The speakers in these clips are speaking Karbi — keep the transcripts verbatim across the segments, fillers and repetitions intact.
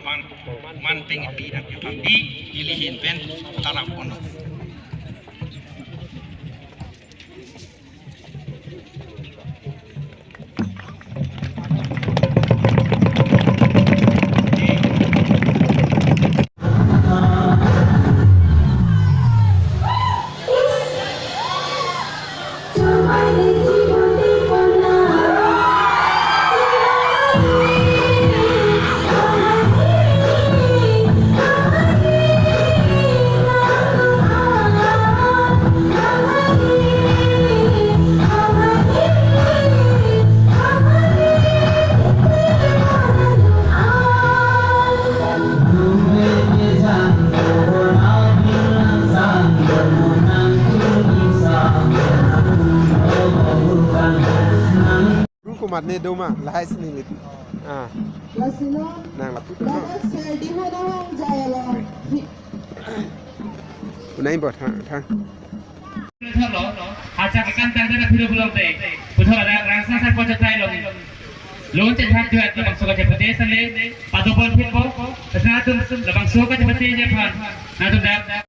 Man, man pengpi dak ya pangdi, ili hin pen tarap kono. Ru komat ne doma, lahai si neli. Ah. Lasi non, nang lapu tu. Ladak Serdihun Hangjai along. Unai bot, ha, ha. Puthot lo, hacha kekan tangte na phiro pulote. Puthot ada rangsa sa pocha tai lo. Lun chethan tuat labangso kachepate sale, padobon phitpo, nangtum labangso kachepate aphan, nangtum dak.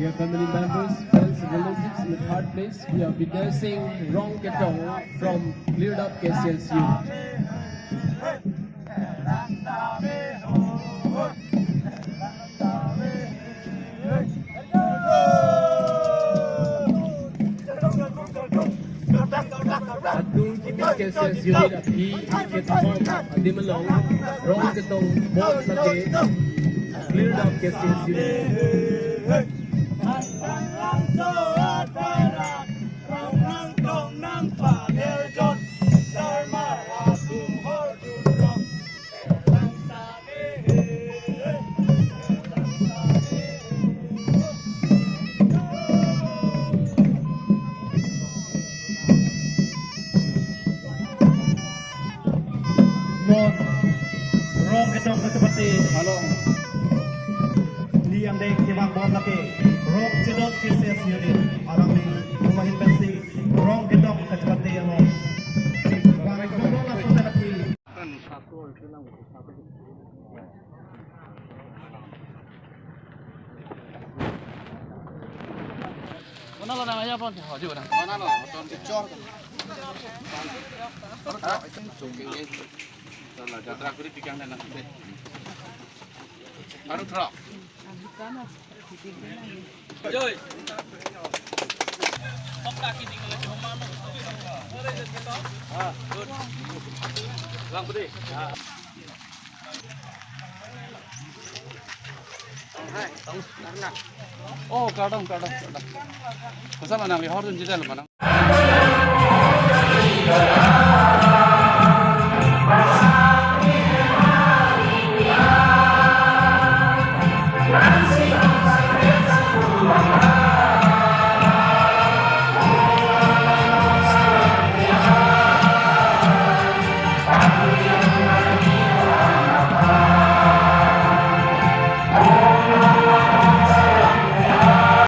Dear family members, friends, relatives, in the third place, we are witnessing Rongketong from Klirdap K C L C unit. Atum kimi K C S unit aphi ketong adim along Rongketong bot lake Klirdap K C S unit. Mon Rongketong kachepate along, ni angdeng kevang bom lake Rongchedok K C S unit, alangli kumahin pensi Rongketong kachepate along. Bang Rongketong langsung terapi. Mana lo nang aja pon, oh, juga nang. Mana lo, ton kecor. Hah? Salah, jatra kuri pigang dan nang. Baru trok. Oh, kardom, kardom, kardom. Kosana nang lihor dun jidal mana?